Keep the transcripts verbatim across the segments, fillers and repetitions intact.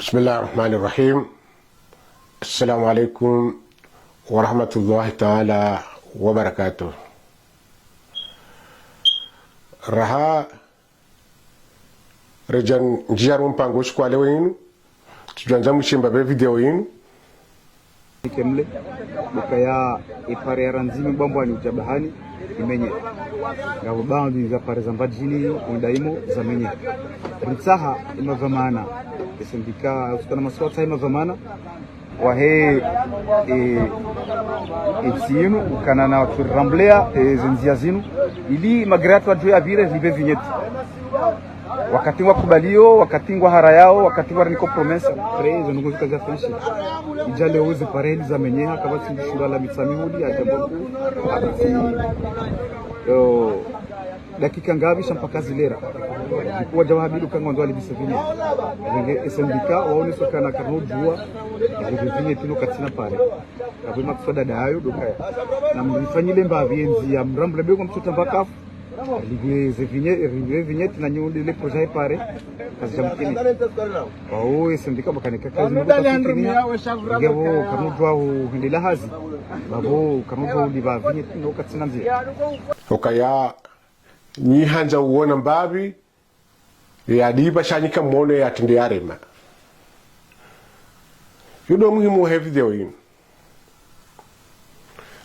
بسم الله الرحمن الرحيم. السلام عليكم ورحمة الله تعالى وبركاته. Raha redja ndjia harumwa mpango usiku wa leo inu, tsidjwandza mshimba be video inu. Ikemle, ukaya ipare ya randzi mbambwani udja bahani, imenye. Ngapvo baadhwi za pare za Mbadjini, undaimo, zamenye. Ritsaha, imavamana, esendika, usikana maswatsa imavamana, wahe, e, e, ntsi inu, ukana na watu rambulea, e, zendzia zinu, ili magari yatru yadjuwe yapvire, libe vignette. Wakati ngwakubalio, wakati ngwaharayao, wakati ngwariniko promesse, après, izo ndrongoo zika zafanyishe. Idja leo zipareli zamenyeha, kapvatsi mdru shindwa la mitsa mihuli, adja mboku, apvitsi, yo, dakika ngapvi sha mpaka zilera. Ikuwa djawa habidu kanga ndo alibise vignette. Renge esendika, waone sokana karno djuwa, renge vignette inu katsina pare. Kapve makswada dayo, dokaya. Na mrifanyile mbapvi endzia, mrambule be kwa mtsuta mbakafu. Libe ze vignette, libe vignette na nyundi le projet ipare. Kazi dja mkini. Wawo, esendika bakane kakazi nuko tafikini. Ngapvo, kamudjuwa uhendela hazi. Bapvo, kamudjuwa uliba vignette nuko katsina ndzia. Ukaya, nyi handza uona mbapvi, yaliba sha nyi kamono yatrende yarema. Yudo muhimu he video inu.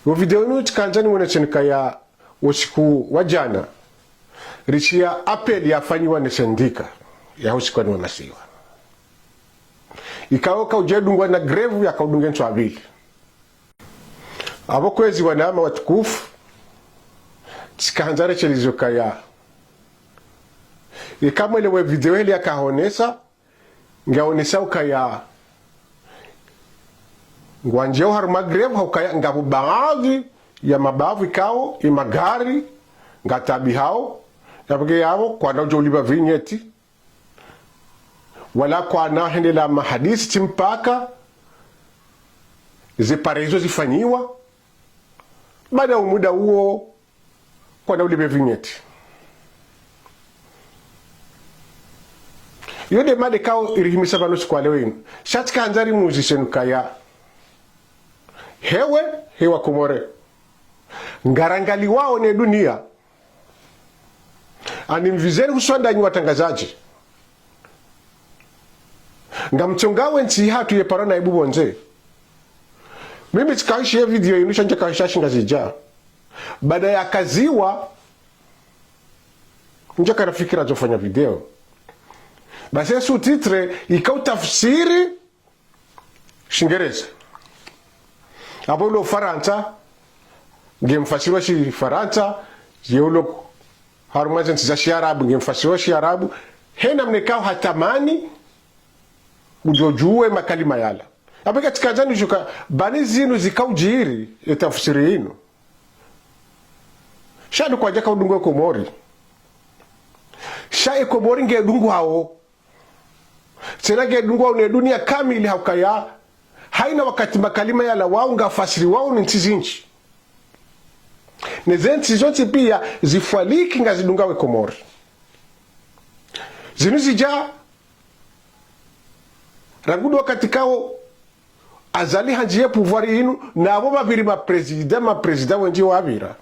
Yo video inu tsikandza nimwonese nyi ukaya usiku wa djana, rishiya appel yafanyiwa ne sendika ya usiku wa masiwa. Ikao kaudja dungwa na grève yakaudunga ntswa mbili. Apvo kwezi wananya watukufu, tsikahandza resheleze ukaya. Ikamwelewe video heli yakahonesa, ngahonesa ukaya ngwandjiao harumwa grève, ha ukaya ngapvo baadhwi ya mabavu ikao, imagari, ngatabihao, yapveke yapvo, kwana udjo uliba vignette, wala kwana hendela mahadisi tsi mpaka, zipare izo zifanyiwa, baada umuda uwo, kwana ulibe vignette. Yo nde mada ikao irihimisa pvanu usiku wa leo inu. Sha tsikahandza rimuzise nyi ukaya. Hewe, hewa Komori. Ngarangaliwao ne dunia. Ani mvizeni huswa ndanyi watrangazadji. Ngamtsongao entsi hatru yepara na ibu pvondze. Mimi tsikahishiya video inu sha ndjakahishiya shingazidja. Baada yakaziwa, ndjakana fikira zo fanya video. Basi sous-titre, ikautafsiri, Shingereza. Apvo ulo Farantsa, ngemfasiriwa Shifarantsa, ye ulo harumwa zentsi za Shiarabu, ngemfasiriwa Shiarabu, he namna ikao hatamani, udjo udjuwe makalima yala. Apvo katsikahandza nidjuwe uka, bani zinu zikaudjiri, etafsiri inu. Sha ndo kwadjaka udungwa Komori. Sha e Komori ngedungwao. Tsena ngedungwao ne dunia kamili ha ukaya, haina wakati makalima yalawao ngafasiriwao ni ntsi zindji. Ne zentsi zontsi pia zifwaliki ngazidungao e Komori. Zinu zidja, rangu ndo wakati ikao, Azali handjiye pouvoir inu, na apvo pvapviri maprésident, maprésident wendji wapvira.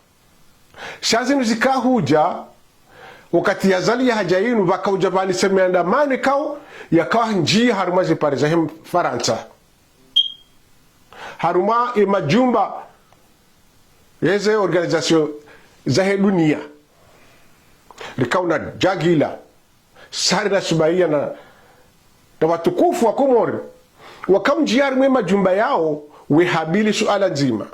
Sha zinu zikahudja, wakati Azali yahadja inu, pvakahudja pvani semaine ya mane ikao, yakahandjiya harumwa zipare zahe Farantsa. Harumwa emajumba, yeze organisation zahe dunia. Rikaona djagila. Sari na Subaiya na, na watukufu wa Komori, wakaundjiya harimwa emajumba yao, wehabili suala ndzima.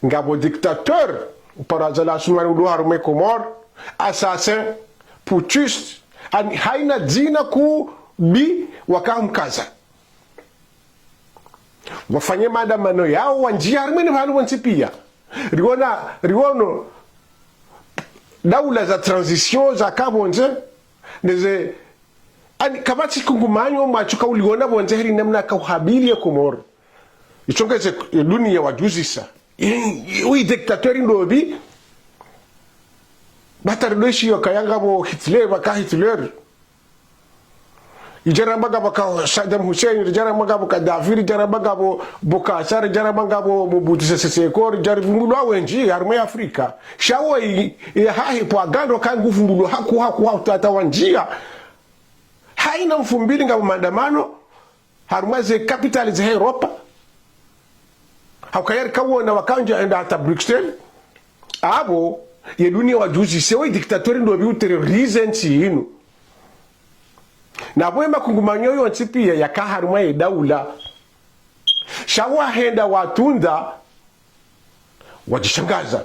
Ngapvo dictateur, uparo Azali Assoumani ulo harumwa e Komori, assassin, putschiste, ani haina dzina kubi wakamkaza. Wafanye maandamano yao, wandjiya harimwa ne pvahanu pvontsi pia. Riona, riono daula za transition zaka pvondze, neze, ani kapvatsi kungumanyo mwatsukauliona pvondze heli namna kauhabili ye Komori. Itsongeze ye dunia wadjuzisa. Ye, ye, uyi dictateur ndopvi, batari doishi yo kayanga pvo Hitler, pvaka Hitler. Ridja ramba ngapvo ka Saddam Hussein, ridja ramba ngapvo Kadhafi, ridja ramba ngapvo Bokasa, ridja ramba ngapvo Mobutu Sese Seko, ridja rivumbulwa wendji harumwa Afrika. Sha wo i, i hahe pvwa ngando ka nguvumbulwa haku, haku, haku, hata wandjia. Haina mfumbili ngapvo maandamano harumwa ze kapitali za Europa. Hauka yari kawona wakandja wenda hata Bruxelles. Apvo ye dunia wadjuzise wo i dictateur ndo pvi uterroriser ntsi inu. Na pvo ye makungumanyo yontsi pia yaka harumwa ye daula. Sha wahenda watunda, wadjishangaza.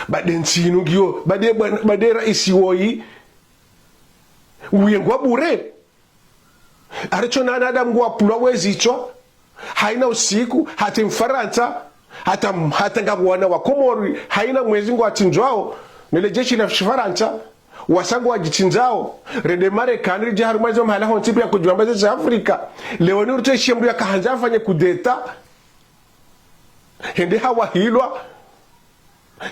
Bade ntsi inu ngiyo, bade, bade raisi woyi, uyengwa bure. Aritso na wanadamu ngwapvulwa wezi itswa, haina usiku, hata Mfarantsa, hata, hata ngapvo wana wa Komori, haina mwezi ngwatsindzwao, nele jeshi la Shifarantsa, wasa ngwadjitsindzao, rende Marekani, ridje harumwa izo mahala hontsi pia kudjuwa mbaze za Afrika. Leo ni urutse shembu yakahandza afanye kudeta, hende hawahilwa,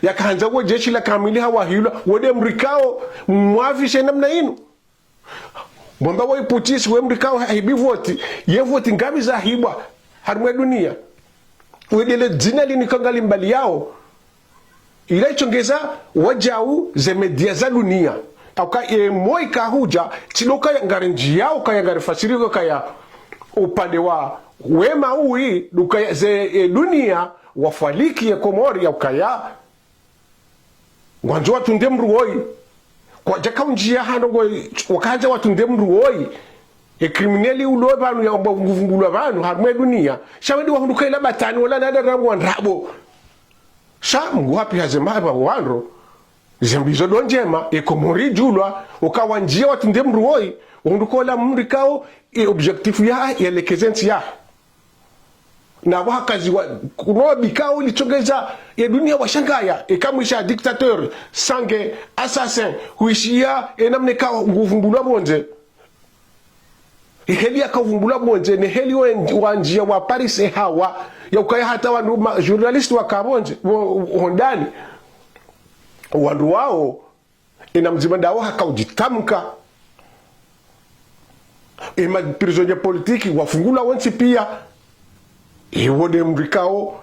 yakahandza wo jeshi la kamili hawahilwa, wo nde mrikao, mwafishe namna inu. Mwamba wo i putschiste we mrikao hahibi voti, ye voti ngapvi zahibwa harumwa ye dunia. Wendele dzina linu ka ngalimbaliao. Ila itsongeza wadjau ze media za dunia. Hauka ye moi kahudja, tsi ndo kaya ngarindjiyao kaya ngarifasiriyo kaya upande wa wema uyi, ndo kaya ze, e, dunia wafwaliki ye Komori ya ukaya ngwandzo watunde mdru woyi. Kwadjaka undjia hando ngo, wakahandza watunde mdru woyi. E criminel ulo pvanu ya omba nguvumbulwa pvanu harumwa ye dunia. Sha wendi wahundru ka ila batani wala nada rangu wa ndrabo. Sha Mngu hapvi haze mahaba wandro. Zembi zo ndo ndjema, e Komori idjulwa, uka wandjia watunde mdru woyi. Wahundru ka ola mrikao, e objectif ya, yelekeze ntsi ya. Na pvo hakazi wa, kuno bikao litsongeza ye dunia washangaya, eka mwisha dictateur, sange, assassin, huishia, e namna ka nguvumbulwa pvondze. Heli yaka uvumbulwa pvondze, ne heli wen-, wandjia wa Paris e hawa, ya ukaya hata wandru ma, journaliste waka pvondze, wo, wo, hondani. Wandru wao, ena mdzima ndawo haka udjitamka. Ema prisonnier politique wafungulwa wontsi pia. Ewo nde mrikao.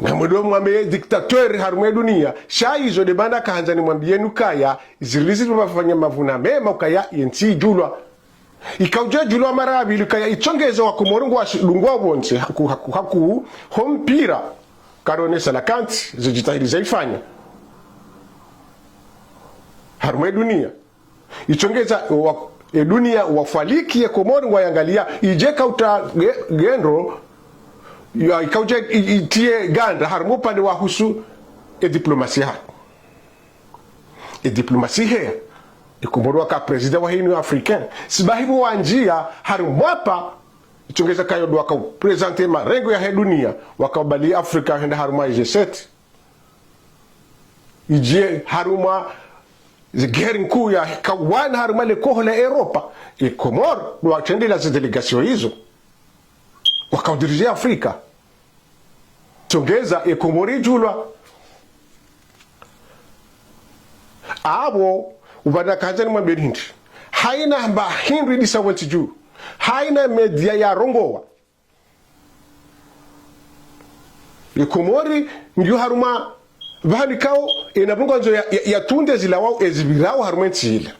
Na mwendo mwambe ye dictateur harumwa ye dunia. Sha izo nde mana kahandza nimwambiyeni ukaya, zirilizi pvafanya mavuna mema ukaya ye ntsi idjulwa. Ikaudja djulwa mara ya pvili ukaya itsongeza wa Komori ngwashi, ngwao pvondze, haku, haku, haku, ho mpira. Karonesa la kantsi, ze djitihadi zaifanya. Harumwa ye dunia. Itsongeza wa, e dunia wafwaliki ye Komori ngwayangalia, idje kauta ge, gendro, ya, ikaudja i, itie ganda, harumwa upande wa husu, e diplomasi ha. E diplomasi he, e Komori waka président wa Union Africaine. Sibahi pvo wandjia, harumwa pa, itsongeza kayo ndo waka uprésenter marengo yahe dunia, waka ubali Afrika henda harumwa G sept. Idje harumwa ze guerre nkuu yaka wana harumwa le koho la Europa. E Komori, ndo watrendela ze délégation izo. Waka udirige Afrika. Tsongeza e Komori idjulwa. Apvo, upvana kahandza nimwambiyeni hindri. Haina mba hindri idisa wontsi dju. Haina media yarongowa. E Komori, ngiyo harumwa, pvahanu ikao, ena mdru ngwandzo ya, ya, yatunde zilawao ezipvirao harumwa entsi ile.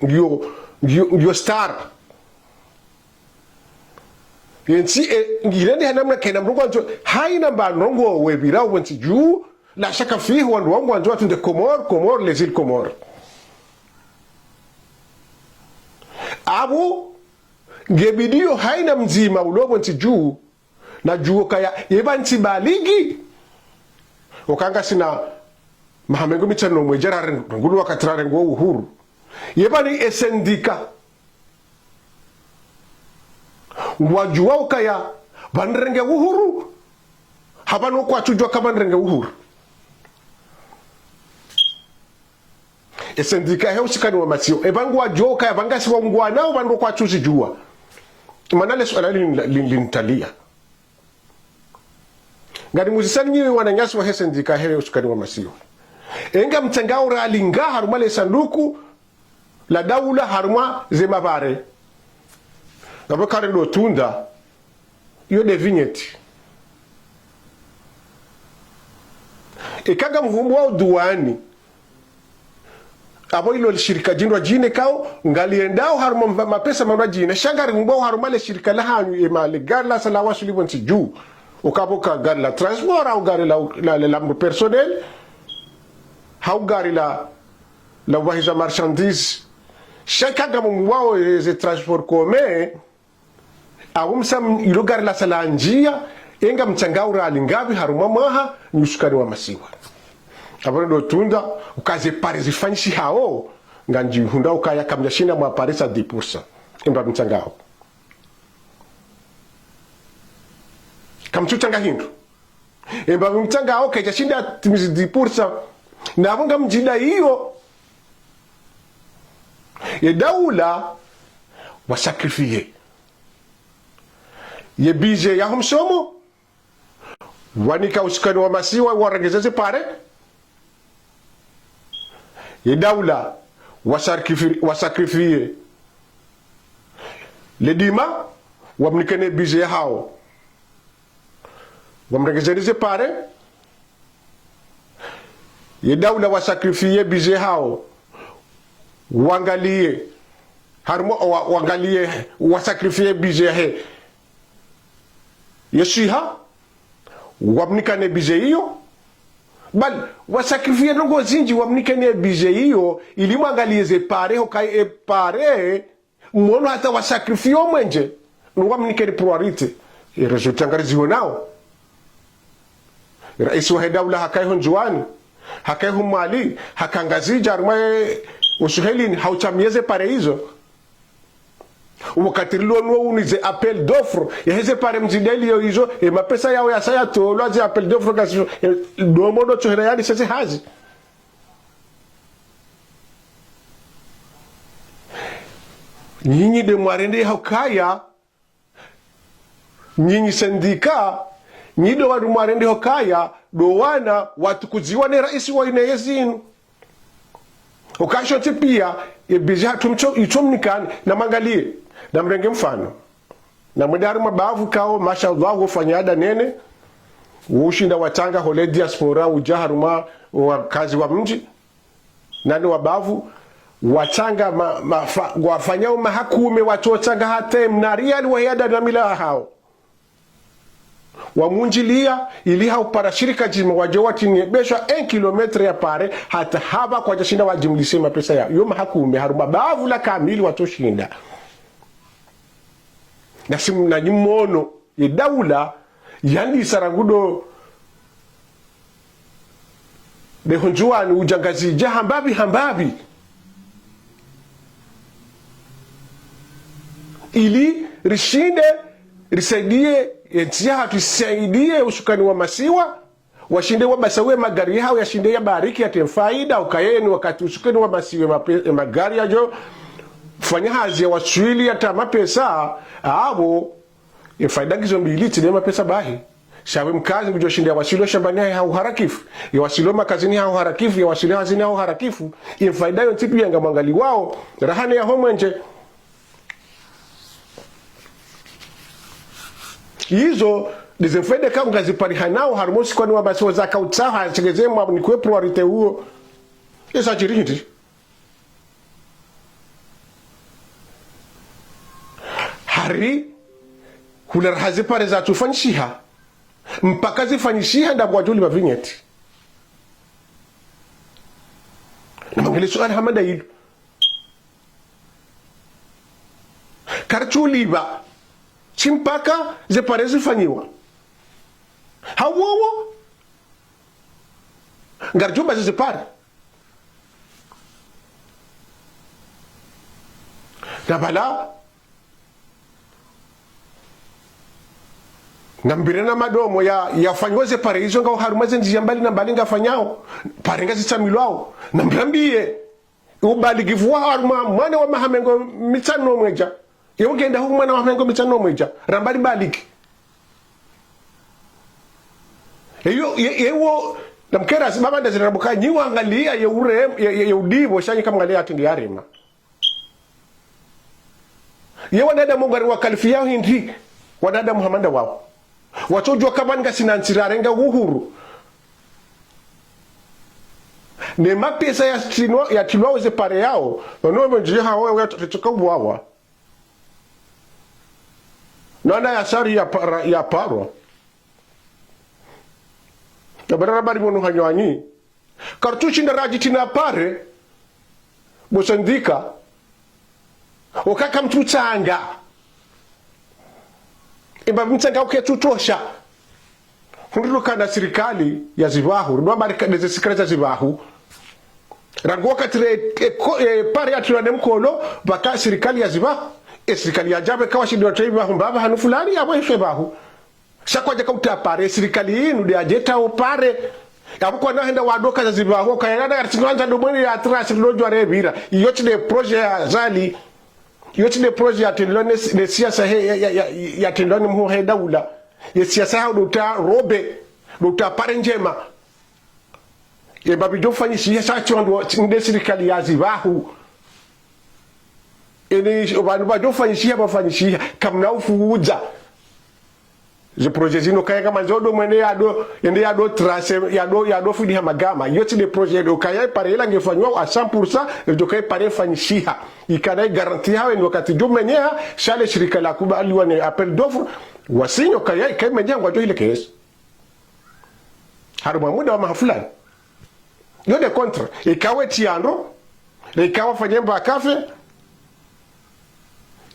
Ngiyo, ngiyo, ngiyo star. Yentsi, e, ngirende hanamna kena mdru ngwandzo, haina mba ndrongo wepvirao pvontsi dju, la shaka fihi wandru wao ngwandzo watunde Komori, Komori, les îles Comores. Apvo, ngebidiyo haina mdzima ulo pvontsi dju, nadjuwe ukaya, yepva ntsi baligi. Uka ngasina maha mengo mitsanu no mwedja rarengulwa wakati rarengwa uhuru. Yepva ni e syndicat. Ngwadjuwa ukaya, pvanu renge uhuru. Hapvanu kwatsudjuwa ka pvanu renge uhuru. E syndicat he usikani wa masiwa. Epva ngwadjuwa ukaya pvanu ngasi waungwana, pvanu kwatsuzidjuwa. Mana le suala lin-, lin-, lintalia. Ngari muzisani nyi wananyasi wahe syndicat he usikani wa masiwa. Enga mtsanga ura alinga harumwa le sanduku, la daula harumwa ze mapare. Ngapvo kari ndo tunda, iyo nde vignette. Eka ngamvumbuwao duwani, apvo ilo lishirika djindru djine ikao, ngaliendao harumwa mva-, mapesa mandru djine, sha ngarivumbuwao harumwa le shirika lahanyu, ema le gari lasa lawaswili pvo ntsi dju. Ukapvo ka gari la transport, au gari la, la, la, la mndru personnel, hau gari la, la uwahiza marchandise. Sha eka ngamvumbuwao, eh, ze transport commun, apvo msa m-, ilo gari lasa landjia, enga mtsangao riali ngapvi harumwa mwaha, nyi usukani wa masiwa. Apvo ndo tunda, uka ze pare zifanyishihao, ngamdjihundrao ukaya kamdjashinda mwaparisa dix pour cent. Emba mtsangao. Kamtsutsanga hindru. Emba mtsangao kaidjashinda timizi dix pour cent. Na apvo ngamdjidaiyo, ye daula wasacrifier ye budget yaho msomo, wanika usukani wa masiwa warengeze ze pare. Ye daula wasacrifi-, wasacrifier le dima, wamnikeni budget yahao, wamrengezeni ze pare. Ye daula wasacrifier budget yahao, wangaliye, harumwa, wa-, wangaliye, wasacrifier budget yahe ye swiha, wamnikeni budget iyo. Bali wasacrifier ndrongoo zindji, wamnikeni budget iyo, ili mwangaliye ze pare, hokayi e pare, mwono hata wasacrifier omwenje, no wamnikeni priorité. E résultat ngarizionao. Raisi wahe daula hakayi ho Ndzuwani, hakayi ho Mwali, haka Ngazidja, harumwa e Usuhelini, hautsamiye ze pare izo. Wakati rilo nuwo unu ze appel d'offre, yahe ze pare mzideliyo izo, e mapesa yao yasa yatolwa ze appel d'offre ngasi, e, domo do tsohera yani sese hazi. Nyinyi nde mwarende hukaya, nyinyi syndicat, nyi ndo wandru mwarende hukaya, ndo wana watukuziwa ne raisi wa ine yezinu. Ukaya sho ntsi pia, ye budget hatru mtso, itso mnikani, na mwangaliye, na mrenge mfano. Na mwende harumwa bavu ikao, mashallah, wofanya ada nene, woshinda watsanga hule diaspora, udja harumwa wakazi wa mdji, nani wa bavu, watsanga ma, ma, fa, wafanyao maha kume, watsotsanga hata mna riali wa hiada na mila hao. Wamundjiliya, ili haupara shirika dzima wadje watiniye beshwa un kilomètre ya pare, hata hapva kwadjashinda wajimlise mapesa yao. Yo maha kume, harumwa bavu la kamili watsoshinda. Na simu na nyimono, ye daula, yandisa rangu ndo nde ho Ndzuwani udja Ngazidja hambapvi hambapvi. Ili rishinde, risaidiye, ye ntsi yahatru isaidiye usukani wa masiwa, washinde wabasauwe magari yahao yashinde yabariki yatrie faida, ukaya eni wakati usukani wa masiwa mape-, magari yadjo fanya hazi yawaswili yatria mapesa, apvo, ye faida ngizo mbili, tsi nde mapesa bahi. Sha we mkazi ngudjo shinda yawaswili shambani hahe ha uharakafu, yawaswili makazini ha uharakafu, yawaswili hazini ha uharakafu. Ye faida yo ntsi pia ngamwangaliwao, raha ne yaho mwenje. Izo, ndize faida ikao ngaziparihanao, harumwa usukani wa masiwa zaka utsaha, shengeze mwa nikwe priorité uwo. Esa djiri hindri. Hari, hula raha ze pare zatsufanyishiha. Mpaka zifanyishiha ndapvo wadjo lipva vignette. Na mangele suala hama nda ilo. Karitsu lipva, tsi mpaka ze pare zifanyiwa. Hawowo, ngaridjo baza ze pare. Na pvala, nambire na madomo ya, yafanyiwa ze pare izo ngao harumwa ze ndziya mbali na mbali ngafanyao, pare ngazitsamilwao. Nambirambiye, ubaligifu wa harumwa mwana wa maha mengo mitsanu no mwedja. Ye ungenda hu mwana wa maha mengo mitsanu no mwedja, ramba libaligi. Eyo, ye, ye wo, namkera si baba ndazira buka, nyi wangaliya ye ure, ye, ye, ye udipvo, sha nyi kamngaliya ati ndi yarema. Ye wanadamu ngari wakalifiyao hindri? Wanadamu hama nda wao. Watsodjuwa kamwe ngasina ntsira renga uhuru. Ne mapesa ya stinwa, ya tilwa oze pare yao. Nono mwenje hawo ya tsoka uwawa. Nana ya sari ya para, ya parwa. Ya barara bari mwono hanywanyi. Kartsu shinda radjitrina pare. Bo sendika. Okaya kamtsutsanga. Eba mtsanga uke tsutosha. Hundru kana sirikali ya zibahu. Rudwa bari ka-, neze sirikali za zibahu. Rangu wakati re, e, ko, e, pare ya tilwa ne mkolo, baka sirikali ya zibahu. E sirikali ya djabe kawa shidi wa taibahu, mbaba hanu fulani, ya bwe shebahu. Sha kwadja kauta pare, sirikali inu nde yadjeta o pare. Yapvo kwana henda wadoka za zibahu, kaya nada ya tsinganza ndo mwene ya trasi lodjwa rebira. Iyo tsi nde projet ya Azali. Iyo tsi nde projet ya tendwa ne, ne siasa he, ya, ya, ya, ya tendwa ne mhuu he daula. Ye siasa ha ndo uta robe, ndo uta pare ndjema. Ye mbapvi djo fanyishiha sha tsi wandru, nde sirikali ya zibahu. Eni, pvanu pvadjo fanyishiha, pvafanyishiha. Kamna ufuudza. Ze projet zinu kaya kama nzodo mwene yado, yende yado trase, yado, yado fidi ha magama. Iyo tsi nde projet ndo kaya pare ila ngefanywa à cent pour cent, ndo kaya pare fanyishiha. Ikana garantie hawe ndo wakati djo menyeha, sha le shirika la kubaliwa ne appel d'offre, wasinyo kaya, kaya menyeha ngwadjo ile kesi. Harumwa muda wa maha fulani. Iyo nde contrat. Ikawe tiando, ikawa fanye mba kafe,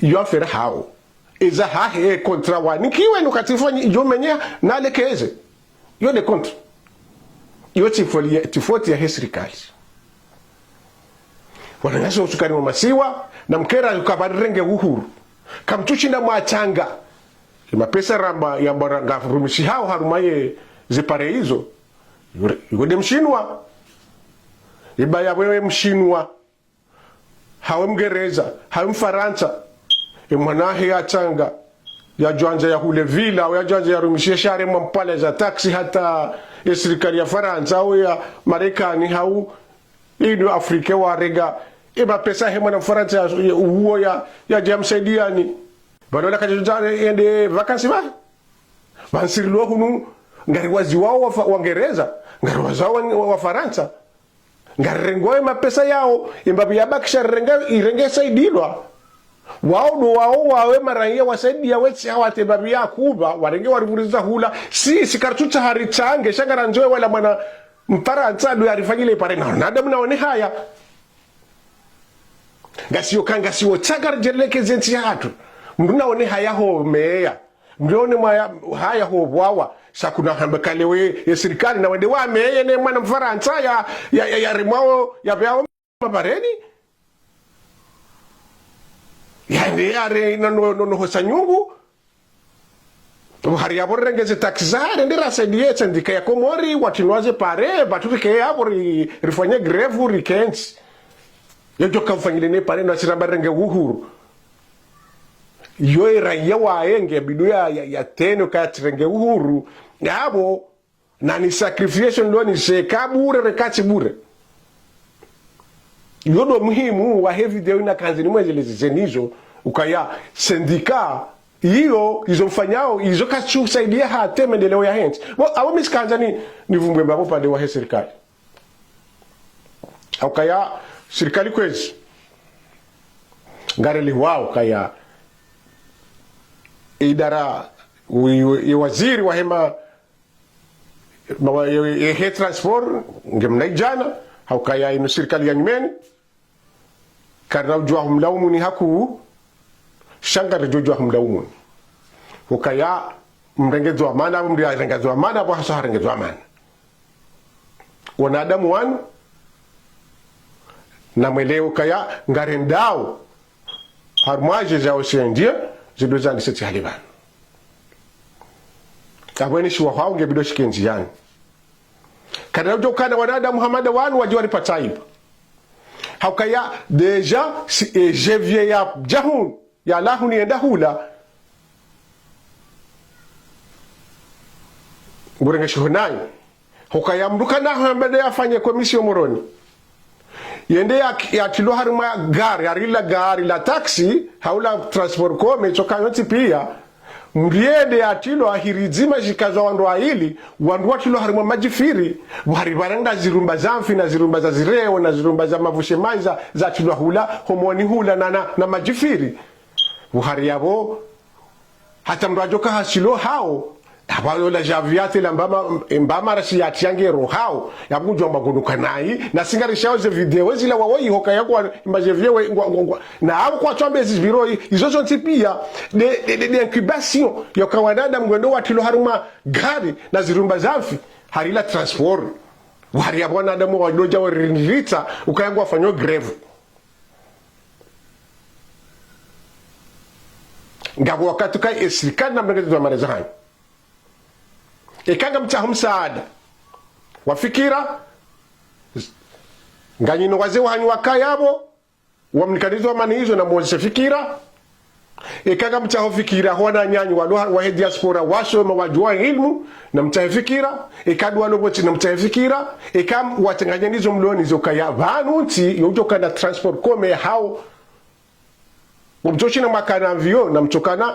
iyo affaire hawo. Eza hahe e contrat wanikiwe no kati fanyi iyo menyeha nalekeze. Iyo nde contrat. Iyo tsi foli ya, tsi foti ya he sirikali. Wananyasi wa usukani wa masiwa, na mkera yuka bari renge uhuru. Kamtsu shinda mwatsanga. Ye mapesa ramba, yamba ranga rumishihao harumwa ye zipare izo. Yure, yuko nde mshinwa. Eba ya wewe mshinwa. Hawe mngereza, hawe mfarantsa. E mwana he yatsanga. Yadjwandza ya hule villa, au yadjwandza ya rumishihe sha haremwa mpwala za taxi hata e sirikali ya Farantsa, au ya Marekani, hau inu Afrika warega. E mapesa he mwana Mfarantsa ya, ya, uwo ya, yadja msaidiani. Pvalola kadjadja yende vacances pva. Pvantsiri lo hunu, ngari waziwao wa Fa-, Wangereza, ngari waziwao wa, wa, Wafarantsa. Ngari rengo e mapesa yao, e mbapvi yabakisha renga, irenge saidilwa. Wao ndo wao wawe maraiya wasaidia wetsi hawate mbapvi ya kuba, warenge warivuriza hula. Si, si kartsu tsaha ritsange, sha ngarandzo e wala mwana Mfarantsa ndo yarifanyile pare na. Nadamu naone haya. Ngasiyo ka, ngasiyo tsanga ridjelekeze ntsi yahatru. Mndru naone haya ho meya. Mndru naone mwaya, haya ho bwawa. Sha kuna hamba kale we, ye sirikali na wende wa meye ne mwana Mfarantsa ya, ya, ya, ya rimwao, ya pveyao mapareni. Ya nde ya re, no, no, no, no hosa nyungu. Hari yapvo rirenge ze taxi zahe, nde rasaidiye sendika ya Komori, watrinwa ze pare, pvatsu rike yapvo ri, rifanye grève, rikentsi. Yedjo kamfanyile ne pare, na siramba rirenge uhuru. Yo iraiya waye nge bidi ya, ya, ya tene kaya tsirenge uhuru. Yapvo, na ni sacrification ndo ni sheka bure, rekatsi bure. Iyo ndo muhimu wa he video ina kandzi nimweleze zenizo, ukaya sendika, iyo, izo mfanyao, izo katsu saidia hata e mendeleo ya hentsi. Bo, abo mi tsikandza ni, nivumbwe mbapvo pvande wa he sirikali. Ukaya, sirikali kwezi. Ngarelewao, ukaya, idara, wi-, wi-, waziri wa hema, Ma wa-, ye, ye, ye he transport, nge mnaidjana, haukaya inu sirikali ya nyumeni, karina udjuwa humlaumuni hakuu, sha ngaridjo djuwa humlaumuni. Ukaya mrengedzi wa mana, abo mri arengedzi wa mana, abo hasa harengedzi wa mana. Wanadamu wanu, na mwelewe ukaya ngarendao, harumwa ze za océan Indien, zido zandise tsi hali pvanu. Abweni shiwa hwao nge bido shike ndziani. Kana udjo kana wanadamu hama nda wanu wadji waripatsa aibu. Haukaya déjà si, e, je viens ya djahun, ya lahuni yenda hula. Ngurenge shiho nayi. Hukaya mndru kana hamba nde yafanye commission Moroni. Yende ya, yatrilwa harimwa gari, hari la gari la taxi, hau la transport commun, tsoka yontsi pia. Mdru yende yatrilwa hiridzima zikazwa wandru waili, wandru watrilwa harimwa madjifiri, wari warenda zirumba za mfi, na zirumba za zireo, na zirumba za mavushe mayi za, zatrilwa hula, homoni hula, na, na, na madjifiri. Wuhari yapvo, hata mdru adjoka hashilo hao, yapvo yola javiate la mbama, mbama rashi yatsi yange roho hao, yapvo kudjwa mba kunu kanayi, na singa rishao ze video zila wawo ihoka ya kwa mba ze vyewe ngwa, ngwa, ngwa. Na apvo kwatswambe ezi biro i, izo zontsi pia, de, de, de, de incubation, yoka wanadamu ngwendo watrilwa harimwa gari, na zirumba za mfi, hari la transport. Wari yapvo wanadamu wadodja wariritsa, ukaya ngwafanyo grève. Ngapvo wakati uka esirikali na mrengeze za mali zahanyu. Eka ngamtsaho msaada wa fikira, nganyinu wazee wahanyu wakaya pvo, wamnikanizo amani izo na mwozese fikira. Eka ngamtsaho fikira, ho wananyanyu walo ha, wahe diaspora, wasoma, wadjuwa ilmu, na mtsahe fikira. Eka ndo walo pvontsi, na mtsahe fikira. Eka watsanganya nizo mloni zo kaya pvanu ntsi, yo udjoka na transport commun hao. Mdjoshina mwakana avion, na mtsokana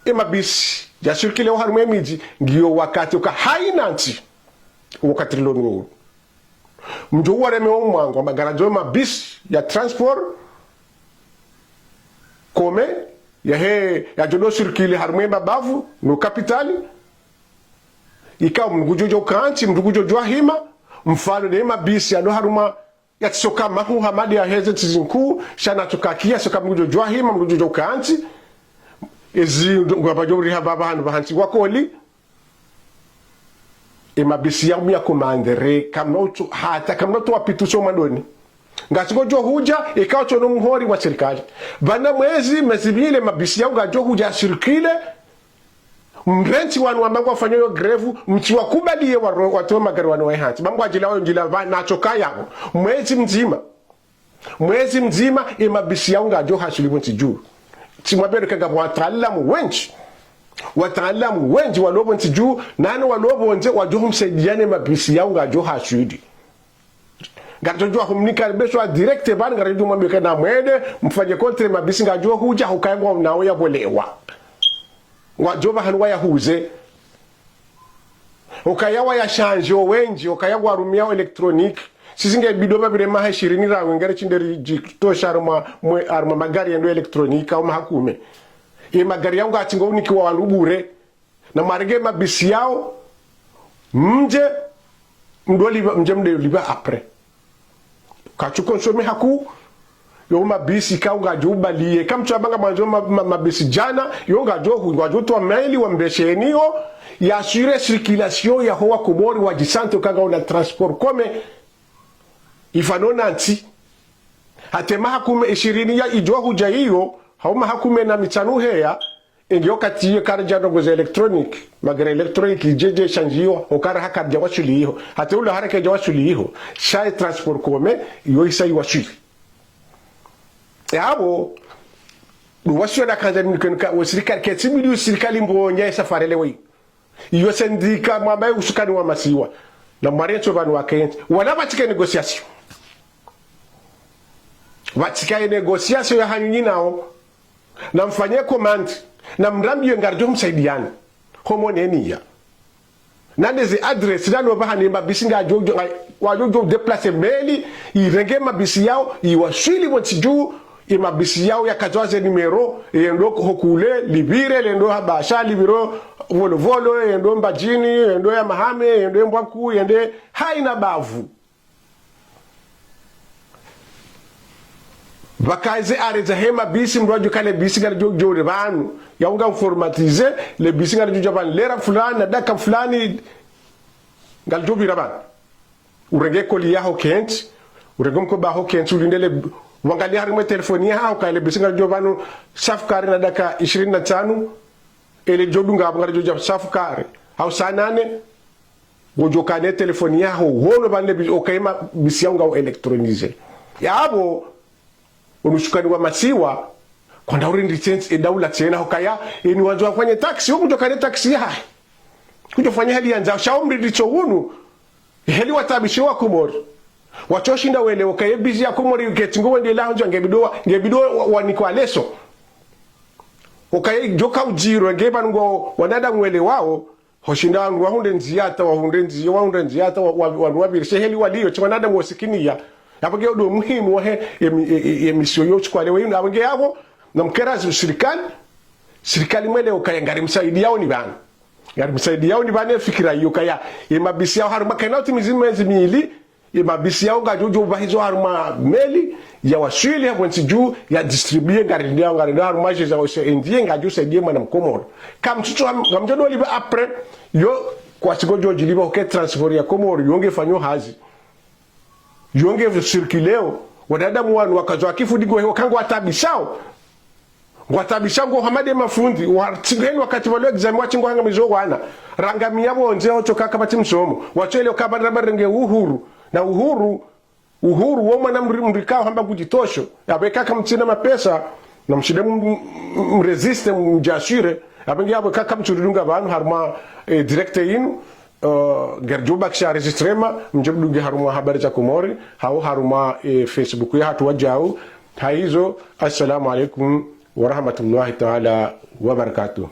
emabisi ya circule oharumwa emidji, ngiyo wakati uka hayina ntsi, wakati rilo nuwo. Mdjo wareme omwango, amba ngarandzo emabisi ya transport commun, yahe, yadjo circule harumwa emabavu, no capitale, ika mdru ngudjo djo kantsi, mdru ngudjo djo hima, mfano ne emabisi yalo harumwa yatsoka mahu hamadi yaheze ntsi zinkuu, sha natsoka kia, tsoka mdru ngudjo djo hima, mdru ngudjo djo kantsi, ezi ndo, ngwapvadjo uri hapva pvahanu pvahantsi wakoli, emabisi yao mya commandere, kamna utso, hata kamna utso wapitso mwandoni. Ngasi ngodjo hudja, eka utso no muhori wa sirikali. Pvana mwezi, mezi mili, emabisi yao ngadjo hudja circule, mrentsi wanu wamba ngwafanyo yo grève, mtsi wakubaliye waro, watowe magari wanu waye hantsi. Ba ngwadjila wayo ndjila pva, natsoka yapvo. Mwezi mdzima. Mwezi mdzima, emabisi yao ngadjo hashili pvontsi dju. Tsi mwabere kanga wataalamu wendji. Wataalamu wendji walo pvontsi dju, nano walo pvondze wadjo humsaidiya ne emabisi yao ngadjo hashili. Ngaridjo djuwa humnika besho wa direct pvanu, ngaridjo mwambe kana mwende, mfanye contre emabisi ngadjo hudja, hukaya ngwa nao ya volewa. Ngwadjo pvahanu wayahuze. Ukaya waya change owendji, ukaya ngwarumiyao électronique. Sisi nge bido pvapvire maha ishirini rangu, ngari tsi nde ridjitosha harumwa, mwe, harumwa magari yendo électronique, au maha kume. Ye magari yao ngatsi ngo unikiwa wandru bure. Na mwarenge emabisi yao, mdje, mdo lipva, mdje mdo lipva après. Katsu consommer haku, yo mabisi ka ngadjo ubaliye. Kamtsu amba ngamwandzo ma, ma, mabisi djana, yo ngadjo hu, ngadjo towa maili wambesheni yo, ya assurer circulation yaho wakomori wadjisante uka ngwaona transport commun, ifano na ntsi. Hata emaha kume ishirini ya idjo hudja iyo, hau maha kume na mitsanu heya, ingi wakati iyo karidja ndrongoo za électronique, magari électronique idje dje shandjiwa, okara haka dja washili iho. Hata ula hara kedja washili iho, sha e transport commun, iyo isa iwashili. Yapvo, ndo wasiwa na kandza mnikenu ka, we sirikali, ketsi bidi sirikali mbonye e safari lewo iyo. Iyo sendika mwamba ye usukani wa masiwa. Na mwarentso pvanu wakentsi. Wala pvatsike négociation. Pvatsike négociation yahanyu nyi nao. Na mfanye commande. Na mrambiye ngaridjo msaidiyani. Homo neniya. Na ndezi adresse, na no pvahanu emabisi ngadjo, djo, nga, wadjo, djo déplacer meli, irenge emabisi yao, iwashili pvontsi dju, emabisi yao yakadzwa ze numéro, yendo ho kule, lipvire, lendo Habasha, lipviro, Volovolo, yendo Mbadjini, yendo ya Mahame, yendo Mbwankuu, yende hayina bavu. Pvakaze arrêt zahe mabisi, mdru adjuwa ka le bisi ngalidjo djo ule pvanu. Yao nga informatisé, le bisi ngalidjo dja pvanu lera fulani, na daka fulani, ngalidjo pvira pvanu. Urenge colis yaho kentsi, urenge mkoba waho kentsi, ulinde le, wangaliye harimwa e telefoni yaho ka le bisi ngalidjo pvanu, safu kare na daka ishirini na tsanu, ele djo dunga apvo ngalidjo dja safu kare. Hau saa nane, ngodjo kana e telefoni yaho, wono pvanu le bi, okaya emabisi yao ngao électronisé. Yapvo, onu usukani wa masiwa, kwandza urindi tsentsi, e daula tsena hukaya, eni wandzo wafanye taxi, yo kudjo kana e taxi yahahe. Kudjo fanya heli yandzao, sha omrindi tso unu, heli wataabishe wakomori. Watsoshinda welewe ukaya ye bisi ya Komori ketsi ngo wende laho nzo nge bidi wa, nge bidi wa, wanikwa leso. Ukaya djo ka udjiro nge pvanu ngo wanadamu welewao. Hoshinda wandru wahundre ndziya hata, wahundre ndziya, wahundre ndziya hata, wa, wa, wandru wapvirishe heli waliyo, tsi wanadamu wosikiniya. Yapvo nge udo muhimu wahe, emi, e, e, emisio yo tsi kwale weyinu, yapvo nge yapvo, namkera zi sirikali, sirikali mwelewe ukaya ngari msaidiyao ni pvanu. Ngari msaidiyao ni pvanu ye fikira iyo ukaya, ye mabisi yao harumwa kena utimizi mezi mili, ye mabisi yao ngayodjo pvahizo harumwa meli, ya waswili hapvo ntsi dju, ya distribuer, ngari ndao, ngari ndao harumwa jeza ose endiye, ngayodjo saidiye mwana mkomoro. Kamtsutsu ham-, kamtsodo lipva après, yo, kwatsi ngodjo djilipva uke transport ya Komoro, yo nge fanyo hazi. Yo nge circuleo, wanadamu wanu wakazo wakifu dingo hewa kangu watabishao. Ngwatabisha ngo hamade mafundi, wa, tsingeni wakati walo examen watsi ngo hangamizo wana. Rangamiya pvondze otsoka kapvatsi msomo. Watswele ukaba ndraba renge uhuru. Na uhuru, uhuru wo mwana mri-, mrikao hamba kudjitosho. Yapvo eka kamtsina mapesa, namshinde m-, m-, mrésiste, mdjaswire. Yapvo nge yapvo eka kamtsuridunga pvanu harumwa, eh, direct yinu. Eh, ngaridjo bakisha enregistrement, mdje mdunge harumwa Habari za Komori, hau harumwa, eh, Facebook yahatru wadjau. Hayizo, assalamu alaikum wa rahmatullahi ta'ala wa barakatuh.